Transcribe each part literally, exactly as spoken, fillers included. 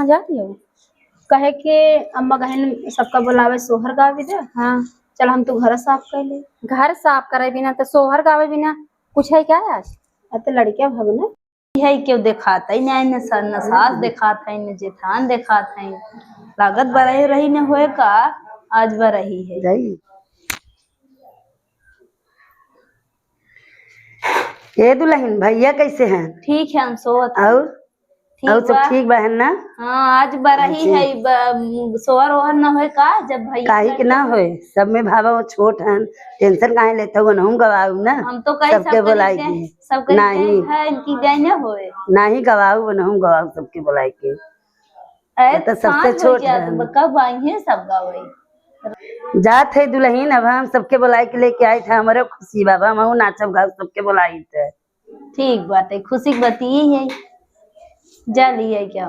जाती हो? कहे के अम्मा गहन सबका बुलावे, सोहर गावे दे। हाँ। चल, हम तो घर साफ कर ले। घर साफ करे बिना तो सोहर गावे बिना कुछ है क्या आज? अब तो लड़कियां भगना। है, केहू देखात है, न, न सा-, न सास देखात है, न जेठान देखात है। लागत बरही रही न होए का, आज बरही है। जाई। ए दुलहिन, भइया कैसे हैं? ठीक है, हम सोवत हैं। और? ठीक और सब बा। ठीक बा है ना? हाँ, आज बरही अच्छा। है, ब-, सोहर ओहर न होए का, जब भइया काहे के ना होए, सब में भावा वो छोट हन, tension काहे लेत हो, उनहूँ गवाऊ ना। हम तो कही सबके सब करी बुलाई दे, के। सब करी नहीं। दे है, इनकी जाए न होए। नहीं गवाऊ, उनहूँ गवाऊ सबके बुलाई के। अरे, ये तो सबसे सांझ हो छोट गया, है। तो कब आई है सब गवाई? जात है दुलहिन, अब हम सबके बुलाई के लेके आई थे, हमरे खुशी बाबा, हम नाचब गाऊ सबके बुलाई थे। ठीक बात है, खुशी की बात यही है। जा लिए क्या?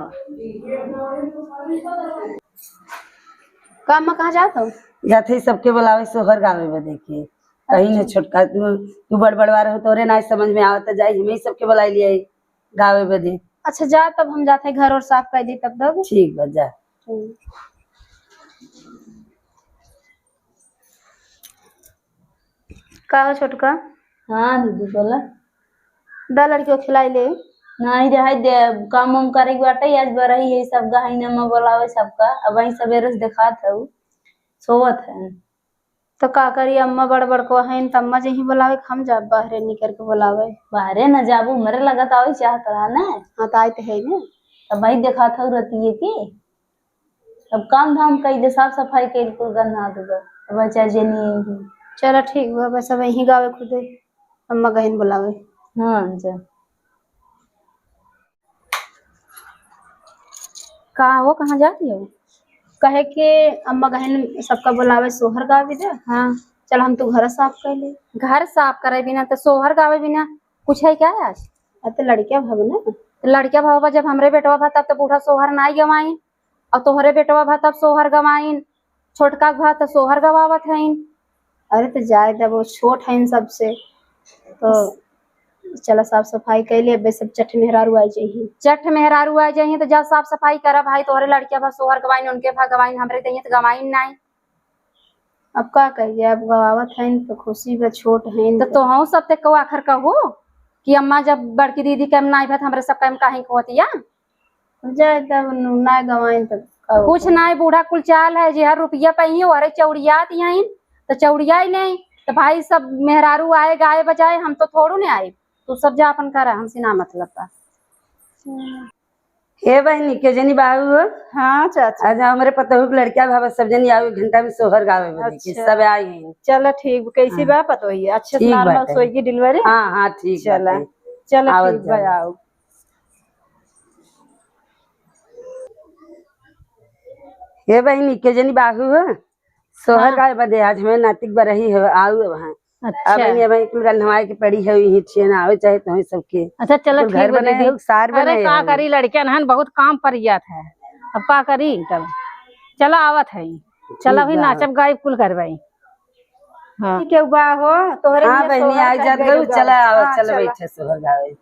का अम्मा, कहाँ जात हो? जात है सबके बुलावे सोहर गावे बदे के। कहीं न अच्छा। छोटका, तू, तू बड़ बड़वा रहो, तोरे ना समझ में आवत, जाई, हमें ही सबके बुलाई लिए गावे बदे। अच्छा, जा तब, हम जाते हैं घर और साफ कर दी तब तक। ठीक बा, जा। हम्म। का हो छोटका? हाँ दीदी, बोला। दा लड़कियों खिलाई ले। नहीं रहे दे, काम वाम करे के बाटे, आज बरही है, सब गहिन अम्मा बोलावे सबका, अब वहीं सवेरे से देखात है, सोवत है। तो का करी, अम्मा बड़ बड़को हईन, त अम्मा जहीं बोलावे, हम जा बाहरे निकर के बोलावे। बाहरे न जाबू, मरे लगत आवे चाहत रहा ना। हाँ, त आए त है ना। तब भाई देखात हऊ रतिये के। अब काम धाम कई दे, साफ सफाई कइल कुल गन्ना दे दो। अब चाहे जेनी आई। चला ठीक बा, बस अब यहीं गावे खुदे, अम्मा गहिन बोलावे। हाँ, जा। का हो, कहाँ जाती हो? कहे के अम्मा गहिन सबका बोलावे, सोहर गावे दे। हाँ। चल, हम तो घर साफ कर ले। घर साफ करे बिना तो सोहर गावे बिना कुछ है क्या आज? अब तो लड़किया भव ना। तो लड़किया भव बा, जब हमरे बेटवा भा तब तो बूढ़ा सोहर नाई गवाइन, और तोहरे बेटवा भा तब सोहर गवाइन। छोटका के भा त सोहर गवावत हईन। अरे त जाए दे, वो छोट हईन सबसे, तो चला साफ सफाई कइ ले, अबे सब चट मेहरारू आ जाइही। चट मेहरारू आ जाइही त जा साफ सफाई करा भाई, तोहरे लड़किया भा सोहर गवाइन, उनके भा गवाइन, हमरे दइया त गवाइन नाई। अब का कहिए, अब गवावत हईन त खुशी बा, छोट हईन त त। तोहू सब ते को आखिर कहो कि अम्मा जब बड़की दीदी के नाई भा त हमरे सब के काहे कहतिया? जाए तब नु-, ना गवाइन तब का कुछ होई? ना, बूढ़ा कुल चाल है, जे हर रुपया पाइए, ओहरे चौड़ियात यहीं, तो चौड़िया ही नहीं। तो भाई, सब मेहरारू आए, गाए बजाए, हम तो थोड़ू ने आए। तू सब जा अपन करा, हमसे ना मतलब बा। हे बहिनी, के जनी बाबू हो? हाँ, चाची। आज हमरे पतोहू के लड़किया भावा सब जनी आवे, घंटा में सोहर गावे बदे के, अच्छा। सब आई हैं। चला, ठीक बा। कैसी हाँ। बा पतोहिया? अच्छे से ठीक normal बाटे। सोई की delivery? हाँ, हाँ, ठीक चला। बाटे। चला, आवत ठीक बा, जाओ। आओ। हे बहिनी, के जनी बाहू हो? सोहर हाँ। गावे बदे आज हमें नातिक बरही हो, आऊ अब हाँ। अच्छा। अब ये भाई कुल गन्हवाए के पड़ी है, यही छेना आवे चाहे तो सबके। अच्छा, चलो कुल ठीक घर बा बनाए दीदी। हो, सार अरे बनाए का हो। करी, लड़कियन हन बहुत काम पर जात है, अब का करी तब। चला आवत है, चला ठीक अभी बा। नाचब गाइब कुल करवाई। हाँ। ठीक है बा हो, तोहरे हाँ नियत बहिनी, सोहर आई कर जात गई गऊ, बा। चला आवत, हाँ, चला चला। बैठे सोहर गावे।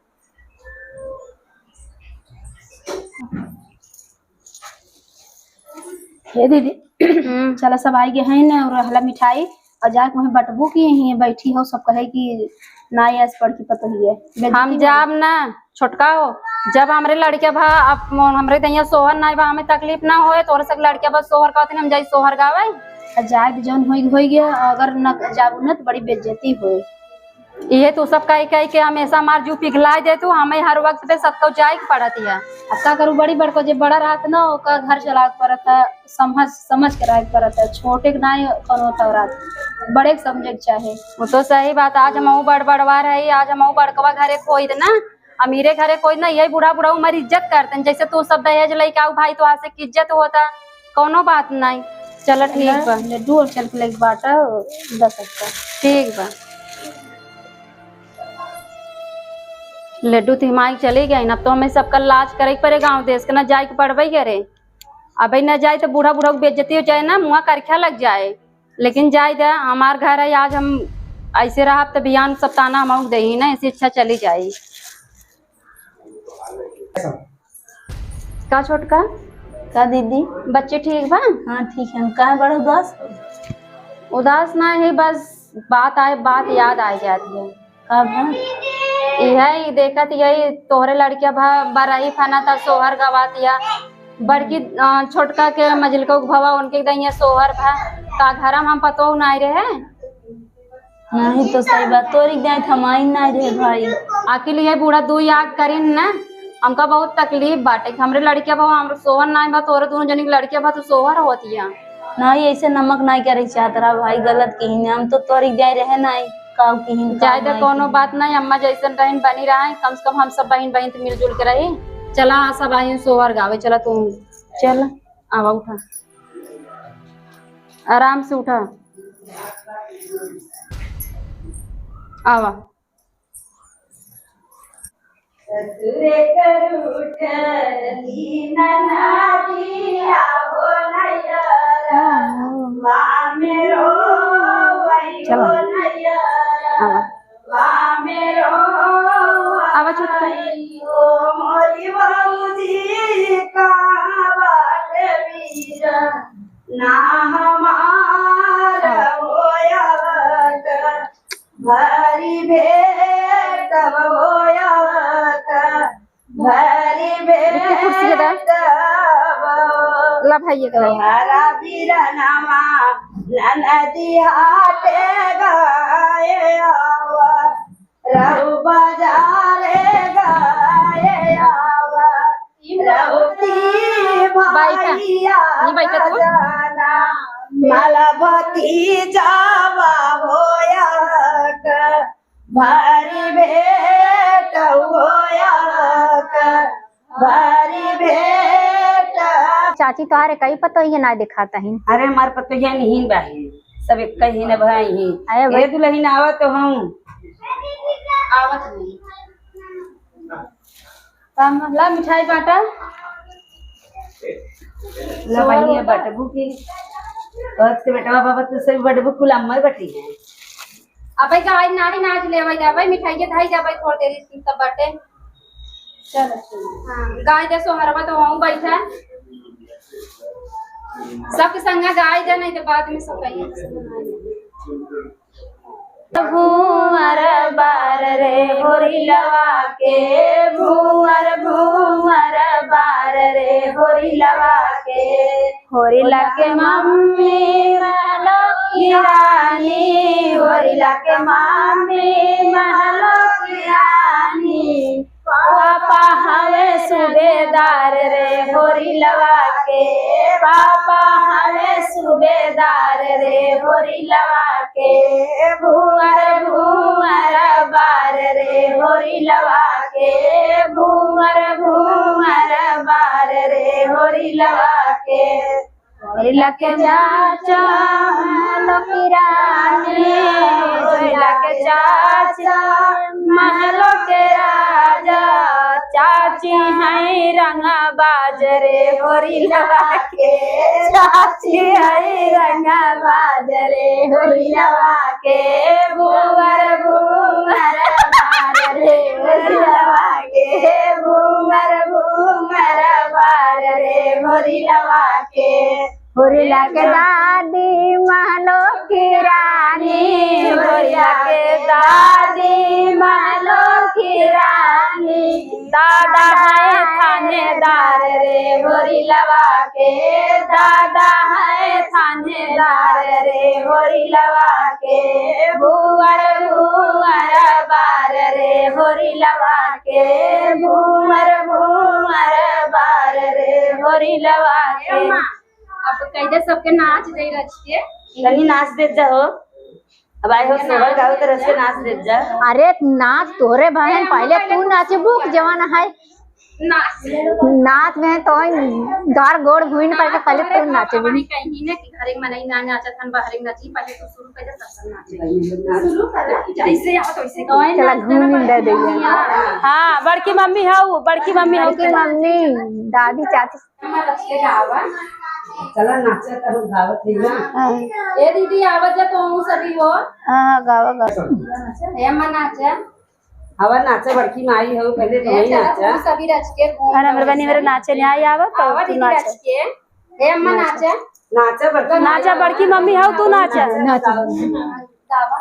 हे दीदी, हम्म। चला सब आई गए हैं ना, और हला मिठाई, और जाके वहीं बटबू की यहीं बैठी हो, सब कहे कि ना, आज बड़की पतोही है। बेइज्जती हम होई। जाब ना, छोटका हो, जब हमरे लड़के भा, अब हमरे दइया सोहर नाई बा, हमें तकलीफ ना होए, तोरे सब लड़के बा सोहर का होते, हम जाई सोहर गावे। आ जाए के जौन होई, होई गया, अगर न जाबू ना तो बड़ी बेइज्जती होए। इहे तू सब कही कही के हमेशा हमार जीव पिघलाए दे तू, हमें हर वक्त पे सत्तो जाए के पड़त है। अब का करू, बड़ी बड़को जे बड़ा रहत ना, ओका घर चलाए के पड़त है, समझ, समझ के रहे के पड़त है, छोटे के नाई कोनो तौरात, बड़े के समझे के चाहे। वो तो सही बात, आज हमहू बड़ बड़वा रही, आज हमहू बड़कवा घरे खोई ना, अमीरे घरे कोई ना, यही बूढ़ा बूढ़ा हमारी इज्जत करते हैं, जैसे तू सब दहेज लेके आओ भाई, तो से इज्जत होता, कोनो बात नहीं। चलो ठीक बा। लड्डू और चल के लेके बाटा दस रुपया। ठीक बा। लड्डू तो माई चली गई ना, अब तो हमें सबका लाज करे के पड़े, गाँव देश के ना जाए के पड़बे करे। अबे न जाए तो बूढ़ा बूढ़ा के बेइज्जती हो जाए ना, मुँह करख्या लग जाए। लेकिन जाए दे, हमार घर है, आज हम ऐसे रहब तो बिहान सब ताना हम दे ही ना, ऐसे अच्छा चली जाए। का छोटका? का दीदी? बच्चे ठीक बा? हाँ, ठीक है। काहे बड़ा उदास हो? उदास ना है, बस बात आए, बात याद आ जाती है। का बा? यही देखत, यही तोहरे लड़किया भा बरही फना त सोहर गवातिया। बड़की, अ, छोटका के मझिलको के भवा उनके दहिया सोहर भा। का घर में हम पतोह नाई रहे? नहीं तो सही बात, तोरी जाए थमाई नाई रहे भाई। आखिर ये बूढ़ा दू याद करीन ना, हमका बहुत तकलीफ बाटे कि हमरे लड़किया भवा हमरे सोहर नाई बा, तोरे दोनों जनी के लड़किया भा तो सोहर होतिया। नहीं, ऐसे नमक नहीं करे चाहत रहा भाई, गलत किहिन, हम तो तोरी जाए रहे नहीं, काऊ किहिन, काऊ जाए दे, नहीं कोनो किहिन। बात नहीं, अम्मा जैसन रहिन बनी रहा, कम से कम हम सब बहिन बहिन तो मिलजुल के रही। चला, हाँ, सब आइन सोहर गावे, चला तू। चल। आवा, उठा, आराम से उठा, आवा। ससुरे करूठ दीन नादिया हो नैयरा, वामे रोवै हो चला। नैयरा, आवा। वामे रोवै आवा, चुप कर। हो मोरी बाबूजी का बाट बीरा, ना हमार आवा। होया का। भरी भेंट होया का, भरी इनके कुर्सी के दा। भेंट हो। ला भाई, ये करा। तोहरा बिरनवा ननदी हाटे गए आवा, रहू बाजारे गए आवा। रउती बैठा। भैया ये बैठा तू। खजाना, मल भतीजावा होया क, भारी भेंट होया क, भारी भेंट। चाची, तोहार कई पतोहिया ना दिखाता ही। अरे, हमार पतोहिया नहीं बाही, सब एक ही न भाई ही। अरे ए भाई। दुल्हन, आवा तो हम। आवत नहीं। काम ला मिठाई बांटा। ला बहिनिया बटबू की। कहत के बेटवा बाबा तो सभी बटबू कुल अम्मा बटी है। अबे गाय नारी नाच ले, अबे जाबे मिठाई के धाई जाबे थोड़ देर इसकी सब बाटे। चल। हाँ, गाय दे सोहरवा तो वहाँ बैठा। सबके संग गाय दे, नहीं तो बाद में सब कहिए। भुअर बार रे होरी लवा के, भुअर, भुअर बार रे होरी लवा के। होरी लके मम्मी महलो की रानी, होरी लके मम्मी महलो की रानी। पापा हवे सूबेदार रे होरी लवा के, पापा हवे सूबेदार रे होरी लवा के। भुअर भुअर बार रे होरी लवा के, भुअर भुअर बार रे होरी लवा के। होरी लके चाचा महलो की रानी, होरी लके चाचा महलो के राजा, चाची है रंगा बाज रे होरी लवा के, चाची है रंगा बाज रे होरी लवा के। भुअर भुअर बार रे होरी लवा के, भुअर भुअर बार रे होरी लवा के। होरी लके दादी महलो की रानी, होरी लके दादी महलो की रानी। दादा है थानेदार रे होरी लवा के, दादा है थानेदार रे होरी लवा के। भुअर भुअर बार रे होरी लवा के, भुअर भुअर बार रे होरी लवा के। अब कैदे सबके नाच दे रच के। तनी नाच दे जा हो। अब आए हो सोहर गाओ तरह से नाच दे जा। अरे नाच तोरे बहन, पहले तू नाचबू कि जवान है। नाच। नाच में तो गार गोड़ घूम पड़ के पहले तू नाचबू। कहीं ना कि घरे में नहीं ना नाचत हन, बाहरे नाची, पहले तू शुरू कर दे, तब सब नाचे। शुरू कर दे, जैसे आवत वैसे कौन चला नाच घूम देना दे दे। हाँ, बड़की मम्मी हऊ, बड़की मम्मी हऊ। बड़की मम्मी, दादी, चाची। हमार रच के गावा। चला नाचा तो हम गावत है ना। हाँ। ए दीदी, आवत जा तो हम सभी हो। हाँ, हाँ, गावा, गावा। ए अम्मा, नाचा। हवा नाचा, बड़की माई हो, पहले ए, तुम ही चला नाचा। तू सभी रच के घूम अरे, हमरे बनी, मेरे नाचे नहीं आई, आवा तो आवा तू दीदी नाचा। रच के। ए, अम्मा, नाचा। नाचा। नाचा, बड़की माई नाचा, हो। बड़की मम्मी हो, तू नाचा। नाचा, नाचा। गावा।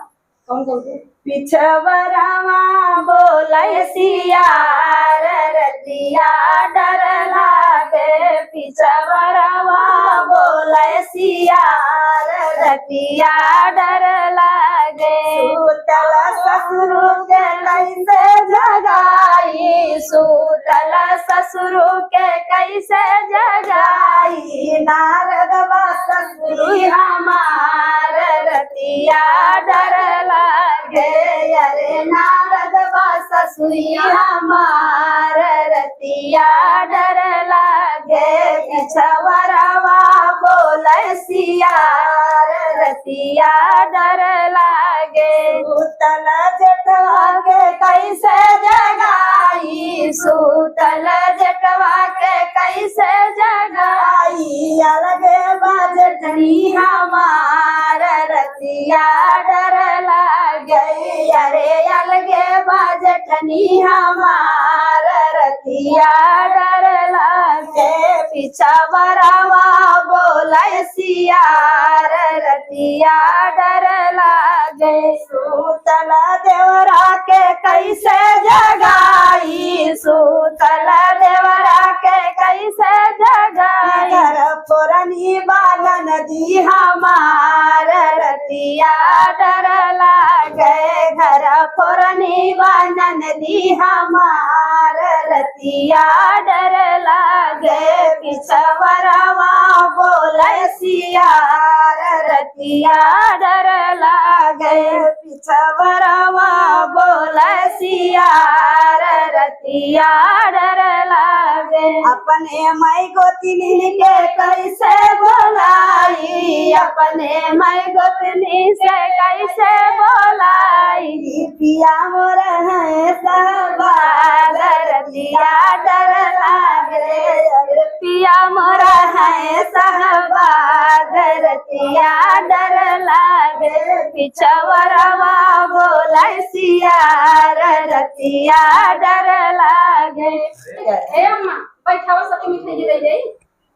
कौन, कौन, कौन? पिछवरवा बोले सियार, रतिया डर लागे, पिछवरवा बोले सियार, रतिया डर लागे। सूतल ससुर के कैसे जगाई, सूतल ससुर के कैसे जगाई, नारद बा ससुरी हमार, रतिया डर लागे, अरे नारद बा ससुरी हमार, रतिया डर लागे, पिछवरवा बोले सियार, रतिया डर लागे। सूतल जेठवा के कैसे जगाई, सूतल जेठवा के कैसे जगाई, अलगे बा जेठनी हमार, रतिया डर लागे, अरे अलगे बा जेठनी हमार, रतिया डर लागे, पिछवरवा बोले सियार, रतिया डर लागे। सूतल देवरा के कैसे जगाई, सूतल देवरा के कैसे जगाई, घर फोरनी बा ननदी हमार, रतिया डर लागे, घर फोरनी बा ननदी हमार, रतिया डर लागे, पिछवरवा बोले सियार, रतिया डर लागे, पिछवरवा बोले सियार, रतिया डर लागे। अपने माई गोतिनी के कैसे बोलाई, अपने माई गोतिनी से कैसे बोलाई, पिया मोर है सहबाज, रतिया डर लागे, अरे पिया मोर है सहबाज, रतिया डर लागे, पिछवरवा बोले सियार, रतिया डर लागे। ए अम्मा, बैठावा, सबके मिठाई दे दे।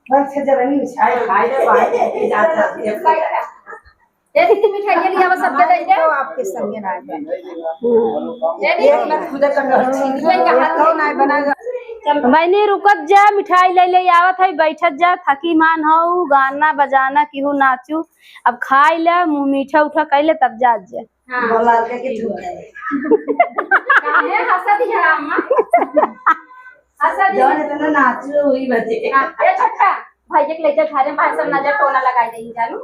बस जरा नहीं उछाल, खाए रे भाई, ये जाता है। बैठा। ए दीदी, मिठाई ले लिया, बस सबके दे दे। तो आपके संगे ना आए। ए दीदी, एक बार खुदा कर लो, छीन लो। कोई कहा कौन आए बना? बहनी रुकत जा, मिठाई ले ले आवत है, बैठत जा, थकी मान हो, गाना बजाना केहू नाचू, अब खाई ले, मुँह मीठा उठा कई ले, तब जात जा। हाँ। बोला के, के धूप है। काहे हंसत है अम्मा? हंसत है। जौन इतना नाचू हुई बजे। हाँ, ए छोटका, भाई के ले जा घरे, भाई सब नजर टोना लगाई देही जानू।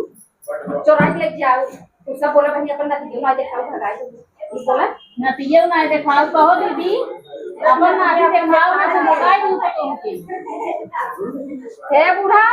चोराई के ले जाओ। तू सब बोला बहनी अपन नाती के ना देखाओ, भगाई दो। ई बोला? नातियो ना देखाओ, कहो दीदी, अपन नाती देखाओ, ना तो भगाई दूँ तो तुमके। हे बूढ़ा,